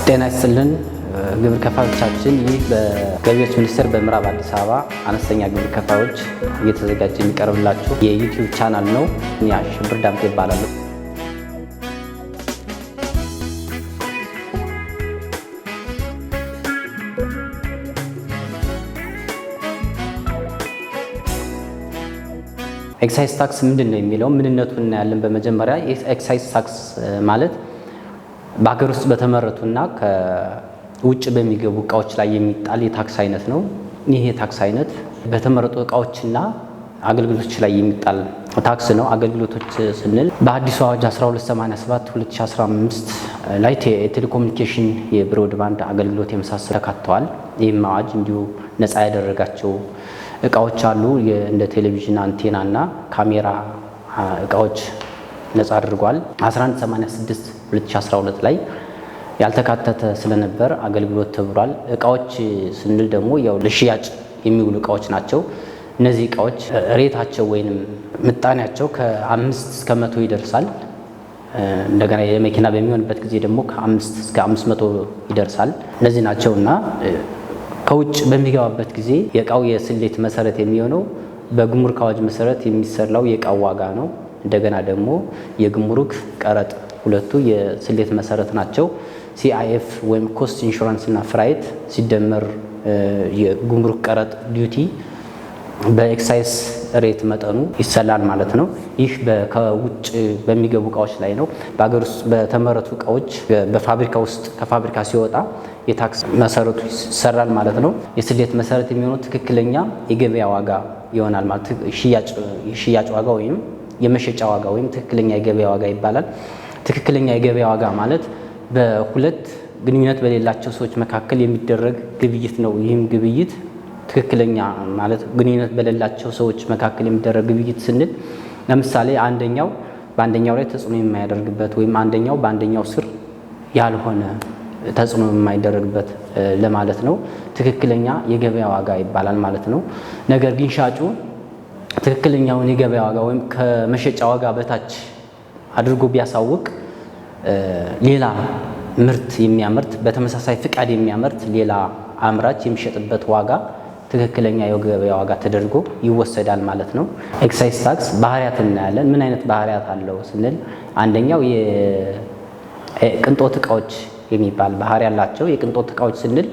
ጤና ይስጥልን ግብር ከፋዮቻችን፣ ይህ በገቢዎች ሚኒስቴር በምዕራብ አዲስ አበባ አነስተኛ ግብር ከፋዮች እየተዘጋጀ የሚቀርብላችሁ የ YouTube channel ነው። እኔ አሸብር ዳምጤ እባላለሁ። ኤክሳይዝ ታክስ ምንድን ነው የሚለው ምንነቱን እናያለን። በመጀመሪያ ኤክሳይዝ ታክስ ማለት በሀገር ውስጥ በተመረቱና ከውጭ በሚገቡ እቃዎች ላይ የሚጣል የታክስ አይነት ነው። ይህ የታክስ አይነት በተመረጡ እቃዎችና አገልግሎቶች ላይ የሚጣል ታክስ ነው። አገልግሎቶች ስንል በአዲሱ አዋጅ 1287 2015 ላይ የቴሌኮሙኒኬሽን፣ የ broadband አገልግሎት የመሳሰሉ ተካተዋል። ይህም አዋጅ እንዲሁ ነፃ ያደረጋቸው እቃዎች አሉ። እንደ ቴሌቪዥን አንቴና እና ካሜራ እቃዎች ነፃ አድርጓል። 1186 2012 ላይ ያልተካተተ ስለነበር አገልግሎት ተብሏል። እቃዎች ስንል ደግሞ ያው ለሽያጭ የሚውሉ እቃዎች ናቸው። እነዚህ እቃዎች rate ኣቸው ወይንም ምጣኔያቸው ከ5 እስከ 100 ይደርሳል። እንደገና የመኪና በሚሆንበት ጊዜ ደግሞ ከ5 እስከ 500 ይደርሳል። እነዚህ ናቸው እና ከውጭ በሚገባበት ጊዜ የእቃው የስሌት መሰረት የሚሆነው በጉምሩክ አዋጅ መሰረት የሚሰላው የእቃው ዋጋ ነው። እንደገና ደግሞ የጉምሩክ ቀረጥ፣ ሁለቱ የስሌት መሰረት ናቸው። CIF ወይም cost insurance እና freight ሲደመር የጉምሩክ ቀረጥ duty በኤክሳይዝ rate መጠኑ ይሰላል ማለት ነው። ይህ ከውጭ በሚገቡ እቃዎች ላይ ነው። በሀገር ውስጥ በተመረቱ እቃዎች በፋብሪካ ውስጥ ከፋብሪካ ሲወጣ የታክስ መሰረቱ ይሰራል ማለት ነው። የስሌት መሰረት የሚሆነው ትክክለኛ የገበያ ዋጋ ይሆናል ማለት የሽያጭ ዋጋ ወይም የመሸጫ ዋጋ ወይም ትክክለኛ የገበያ ዋጋ ይባላል። ትክክለኛ የገበያ ዋጋ ማለት በሁለት ግንኙነት በሌላቸው ሰዎች መካከል የሚደረግ ግብይት ነው። ይህም ግብይት ትክክለኛ ማለት ግንኙነት በሌላቸው ሰዎች መካከል የሚደረግ ግብይት ስንል ለምሳሌ አንደኛው በአንደኛው ላይ ተጽዕኖ የማያደርግበት ወይም አንደኛው በአንደኛው ስር ያልሆነ ተጽዕኖ የማይደረግበት ለማለት ነው። ትክክለኛ የገበያ ዋጋ ይባላል ማለት ነው። ነገር ግን ሻጩ ትክክለኛውን የገበያ ዋጋ ወይም ከመሸጫ ዋጋ በታች አድርጎ ቢያሳውቅ ሌላ ምርት የሚያመርት፣ በተመሳሳይ ፍቃድ የሚያመርት ሌላ አምራች የሚሸጥበት ዋጋ ትክክለኛ የገበያ ዋጋ ተደርጎ ይወሰዳል ማለት ነው። ኤክሳይዝ ታክስ ባህሪያት እናያለን። ምን አይነት ባህሪያት አለው ስንል አንደኛው የቅንጦት እቃዎች የሚባል ባህሪ አላቸው። የቅንጦት እቃዎች ስንል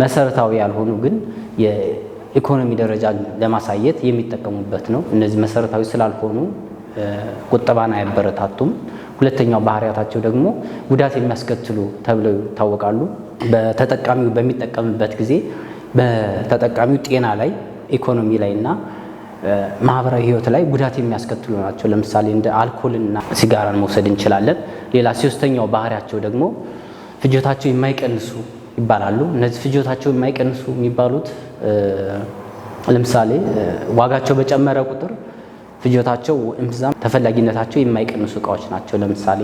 መሰረታዊ ያልሆኑ ግን የኢኮኖሚ ደረጃ ለማሳየት የሚጠቀሙበት ነው። እነዚህ መሰረታዊ ስላልሆኑ ቁጠባን አያበረታቱም። ሁለተኛው ባህሪያታቸው ደግሞ ጉዳት የሚያስከትሉ ተብለው ይታወቃሉ። በተጠቃሚው በሚጠቀምበት ጊዜ በተጠቃሚው ጤና ላይ፣ ኢኮኖሚ ላይ እና ማህበራዊ ሕይወት ላይ ጉዳት የሚያስከትሉ ናቸው። ለምሳሌ እንደ አልኮልና ሲጋራን መውሰድ እንችላለን። ሌላ ሶስተኛው ባህሪያቸው ደግሞ ፍጆታቸው የማይቀንሱ ይባላሉ። እነዚህ ፍጆታቸው የማይቀንሱ የሚባሉት ለምሳሌ ዋጋቸው በጨመረ ቁጥር ፍጆታቸው እምብዛም ተፈላጊነታቸው የማይቀንሱ እቃዎች ናቸው። ለምሳሌ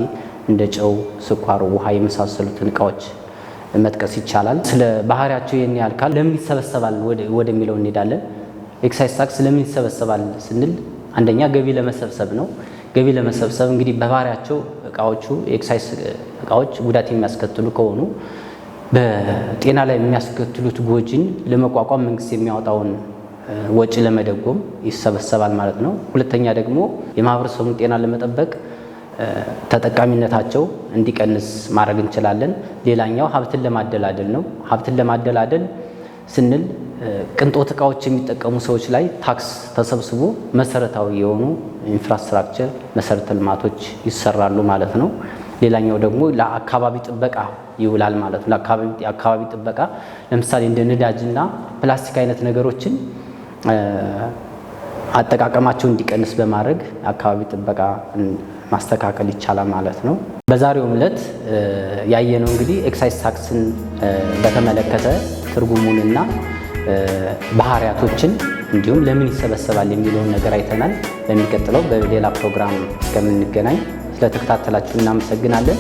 እንደ ጨው፣ ስኳር፣ ውሃ የመሳሰሉትን እቃዎች መጥቀስ ይቻላል። ስለ ባህሪያቸው ይህን ያህል ካልን ለምን ይሰበሰባል ወደሚለው እንሄዳለን። ኤክሳይዝ ታክስ ለምን ይሰበሰባል ስንል አንደኛ ገቢ ለመሰብሰብ ነው። ገቢ ለመሰብሰብ እንግዲህ በባህሪያቸው እቃዎቹ የኤክሳይዝ እቃዎች ጉዳት የሚያስከትሉ ከሆኑ በጤና ላይ የሚያስከትሉት ጎጂን ለመቋቋም መንግስት የሚያወጣውን ወጪ ለመደጎም ይሰበሰባል ማለት ነው። ሁለተኛ ደግሞ የማህበረሰቡን ጤና ለመጠበቅ ተጠቃሚነታቸው እንዲቀንስ ማድረግ እንችላለን። ሌላኛው ሀብትን ለማደላደል ነው። ሀብትን ለማደላደል ስንል ቅንጦት እቃዎች የሚጠቀሙ ሰዎች ላይ ታክስ ተሰብስቦ መሰረታዊ የሆኑ infrastructure መሰረተ ልማቶች ይሰራሉ ማለት ነው። ሌላኛው ደግሞ ለአካባቢ ጥበቃ ይውላል ማለት ነው። ለአካባቢ ጥበቃ ለምሳሌ እንደ ነዳጅና ፕላስቲክ አይነት ነገሮችን አጠቃቀማቸው እንዲቀንስ በማድረግ አካባቢ ጥበቃ ማስተካከል ይቻላል ማለት ነው። በዛሬውም ዕለት ያየነው እንግዲህ ኤክሳይዝ ታክስን በተመለከተ ትርጉሙንና ባህሪያቶችን እንዲሁም ለምን ይሰበሰባል የሚለውን ነገር አይተናል። በሚቀጥለው በሌላ ፕሮግራም እስከምንገናኝ ስለተከታተላችሁ እናመሰግናለን።